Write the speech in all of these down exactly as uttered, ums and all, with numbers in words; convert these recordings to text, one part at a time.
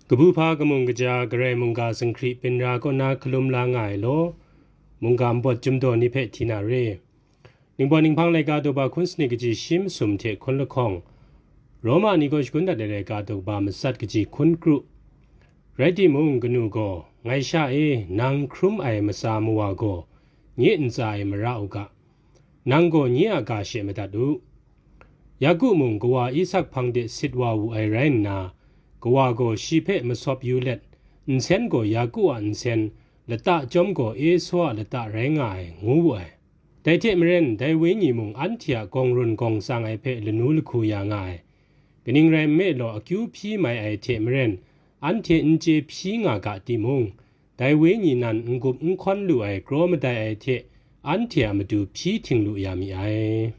Kabu hpa kamung kaja Karai mungga zinghkri byin ra kaw na hkalum la nga ai law, mungga npawt chyum daw ni hpe hti na re. Ningpawt ninghpang laika daw ba hkun sanit kaji shi masum hte hkun lahkawng, Roma ni gaw shagun dat ai laika daw ba matsat kaji hkun kru. Rai timung, kanu gaw, ngai sha e, nang hkrum ai matsa mawa gaw, nye ntsa e mara u ga, nang gaw nye a ga she madat u. Yaku mung kawa Isak hpang de sit wa wu ai rai nna, kawa gaw shi hpe masawp yu let, nsen gaw Yaku a nsen, lata chyawm gaw Esau a lata rai nga ai, ngu wu ai. Dai hte maren, dai wenyi mung anhte a gawng run gawng tsang ai hpe lanu lahku ya nga ai. Kaning rai nme law, akyu hpyi mai ai hte maren, anhte n chye hpyi nga ga timung, dai wenyi nan n-gup n hkawn lu ai kraw madai ai hte, anhte a matu hpyi hting lu ya mi ai.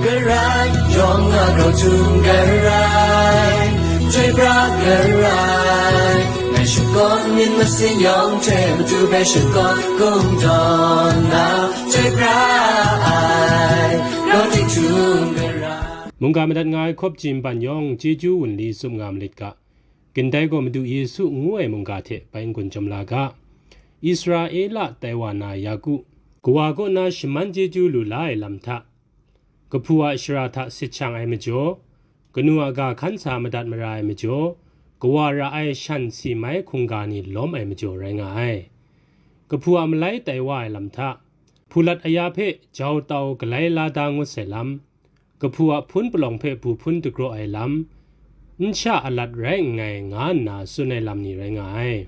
Karai yawng a grau htum karai, chyoi pra karai, ngai shakawn myit masin yawng hte matu hpe shakawn kungdawn na, chyoi pra ai, grau ting htum karai. Mungga madat nga ai hkawp jim ban yawng chyeju wunli tsup nga malit ga. Gindai gaw Madu Yesu ngu ai mungga hte bai n-gun chyawm la ga. Israela tai wa na Yaku, kawa kaw na shaman chyeju lu la ai lam hta, kahpu a shara hta sit shang ai majaw, kanu a ga hkan sa madat mara ai majaw, kawa ra ai shan si mai hkungga ni lawm ai majaw rai nga ai. Kahpu a malai tai wa ai lam hta, hpulat aya hpe jau tau galai la da ngut sai lam, kahpu a hpun palawng hpe bu hpun dagraw ai lam, n sha alat rai nngai, nga nna tsun ai lam ni rai nga ai.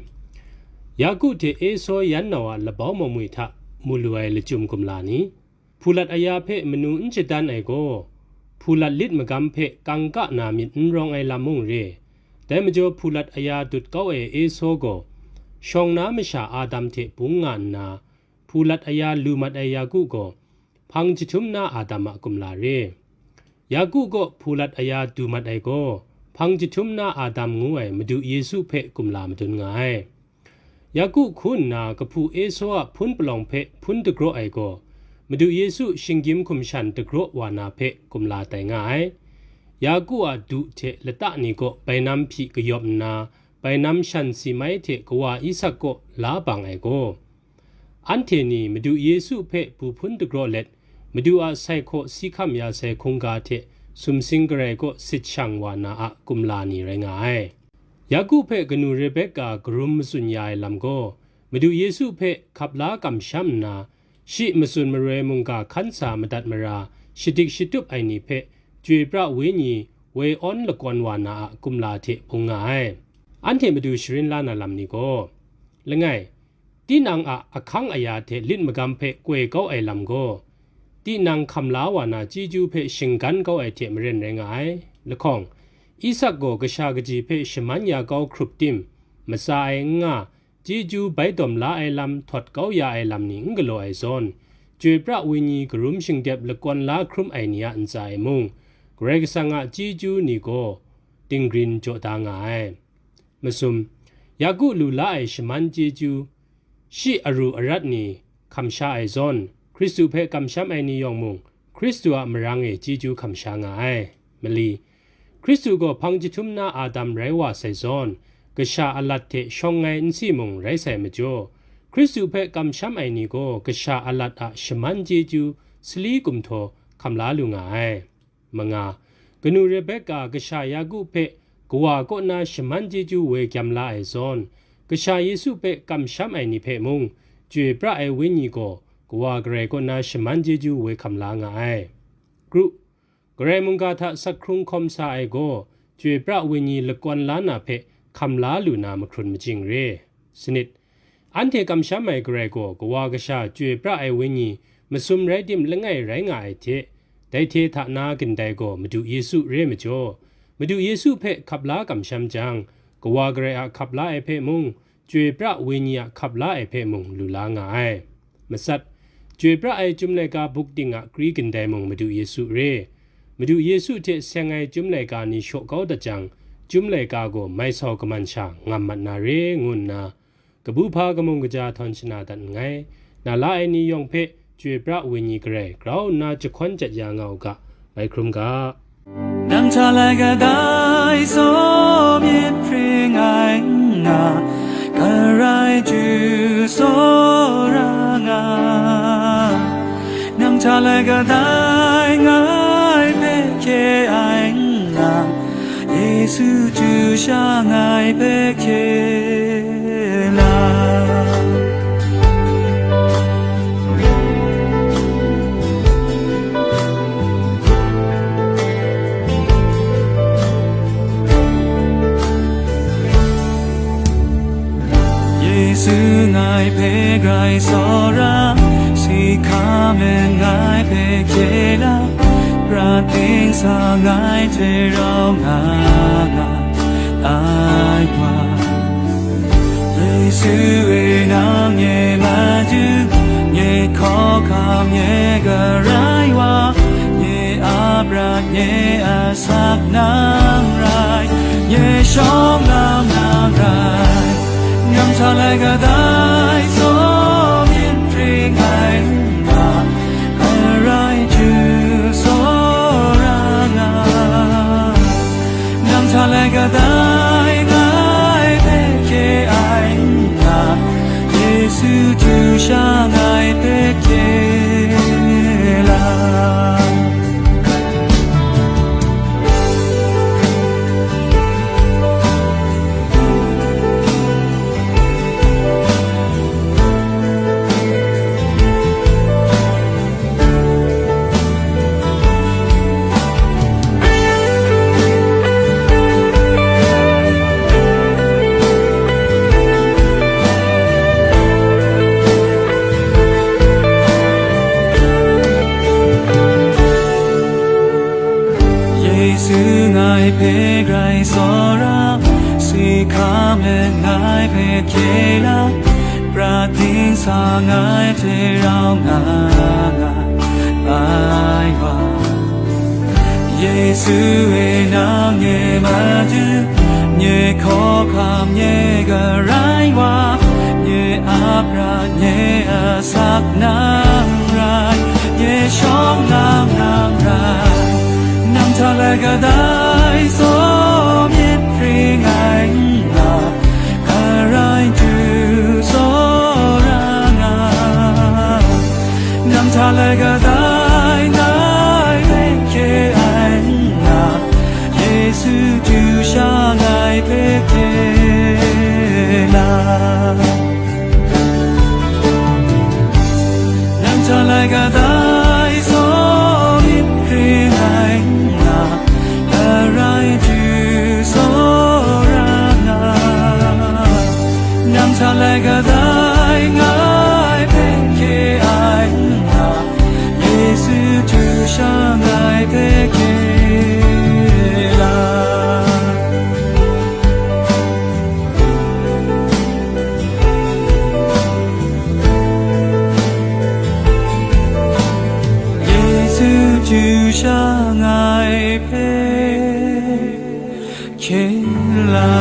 Yaku hte Esau yan nau a labau mamwi hta mu lu ai lachyum kumla ni, hpulat aya hpe manu n shadan ai gaw, hpulat lit magam hpe kangka na myit n rawng ai lam mung re. Dai majaw, hpulat aya dut kau ai Esau gaw, shawng na masha Adam hte bung nga nna, hpulat aya lu mat ai Yaku gaw, hpang jahtum na Adam a kumla re. Yaku gaw hpulat aya du mat ai gaw, hpang jahtum na Adam ngu ai Madu Yesu hpe kumla madun nga ai. Yaku hku nna kahpu Esau a hpun palawng hpe hpun dagraw ai gaw, Madu Yesu shinggyim hkum shan dagraw wa na hpe kumla tai nga ai. Yaku a du hte lata ni gaw bainam hpyi kayawp nna, bainam shan si mai hte kawa Isak kaw la bang ai gaw, anhte ni Madu Yesu hpe bu hpun dagraw let, Madu a sai hkaw si hkam ya sai hkungga hte sumsing garai kaw sit shang wa na a kumla ni rai nga ai. Yaku hpe kanu Rebeka karum matsun ya ai lam gaw, Madu Yesu hpe hkap la kamsham nna, shi matsun maroi mungga hkan sa madat mara, shadik shatup ai ni hpe, Chyoi pra Wenyi woi awn lakawn wa na a kumla hte bung nga ai. Anhte Madu sharin la na lam ni gaw, langai, tinang a ahkang aya hte lit magam hpe koi kau ai lam gaw, tinang hkam la wa na chyeju hpe shinggan kau ai hte maren rai nga ai. Lahkawng, Isak gaw kasha kaji hpe shaman ya kau hkrup tim, matsa ai n nga, chyeju bai dawm la ai lam htawt kau ya ai lam ni n galaw ai zawn, Chyoi pra Wenyi karum shingdep lakawn la hkrum ai ni a ntsa e mung, Karai Kasang a chyeju ni gaw dinggrin jaw da nga ai. Masum, Yaku lu la ai shaman chyeju, shi aru arat ni hkam sha ai zawn, Hkristu hpe kamsham ai ni yawng mung, Hkristu a marang e chyeju hkam sha nga ai. Mali, Hkristu gaw hpang jahtum na Adam rai wa sai zawn, kasha alat hte shawng ai nsi mung rai sai majaw, Hkristu hpe kamsham ai ni gaw kasha alat a shaman chyeju sali gumhtaw hkam la lu nga ai. Manga, kanu Rebeka kasha Yaku hpe kawa kaw na shaman chyeju woi gyam la ai zawn, kasha Yesu hpe kamsham ai ni hpe mung, Chyoi pra ai Wenyi gaw kawa Karai kaw na shaman chyeju woi hkam la nga ai. Kru, Karai mungga hta sak hkrung hkawm sa ai gaw, Chyoi pra Wenyi lakawn la na hpe hkam la lu na mahkrun majing re. Sanit, anhte kamsham ai Karai gaw kawa kasha Chyoi pra ai Wenyi masum rai tim langai rai nga ai hte, dai hte hta na gindai gaw Madu Yesu re majaw, Madu Yesu hpe hkap la kamsham jang, kawa Karai a hkap la ai hpe mung, Chyoi pra Wenyi a hkap la ai hpe mung lu la nga ai. Matsat, Chyoi pra ai Chyum laika buk ting a kri gindai mung Madu Yesu re. Madu Yesu hte seng ai Chyum laika ni shaw kau dat jang, Chyum laika gaw mai sau kaman sha ngam mat na re, ngu nna, kabu hpa kamung kaja htawn shana dat nngai. Na la ai ni yawng hpe Chyoi pra Wenyi Karai grau nna jahkawn jat ya nga u ga, ngai hkrum ga. Nang hta lai kadai tsaw myit hpring ai. Karai Jesu tsawra nga, nang hta lai kadai ngai hpe hkye ai n nga, Yesu Jesu sha ngai hpe hkye la. Yesu ngai hpe grai tsawra, si hkam e ngai hpe hkye la, prat dingsa ngai hte rau nga nga ai wa. Yesu e, nang nye madu, nye hkawhkam, nye Karai wa, nye a prat, nye a sak nang rai, nye shawng lam nang rai. Nang hta lai kadai tsaw myit hpring ai n ga, Karai Jesu tsawra nga. Nang hta lai kadai ngai hpe hkye ai n ga, Yesu Jesu sha ngai hpe hkye la. Yesu ngai hpe grai tsawra, si hkam e ngai hpe hkye la, prat dingsa ngai hte rau nga nga ai wa. Yesu e, nang nye madu, nye hkawhkam, nye Karai wa, nye a prat, nye a sak nang rai, nye shawng lam nang rai. Nang hta lai kadai tsaw myit hpring ai n ga, Karai Jesu tsawra nga. Nang hta lai kadai ngai hpe hkye ai n ga, Yesu Jesu sha ngai hpe hkye la. Nang hta lai kadai tsaw myit hpring ai n ga, Karai Jesu tsawra nga. Nang hta lai kadai ngai hpe hkye ai n ga, Yesu Jesu sha ngai hpe hkye la. Yesu Jesu sha ngai hpe hkye la.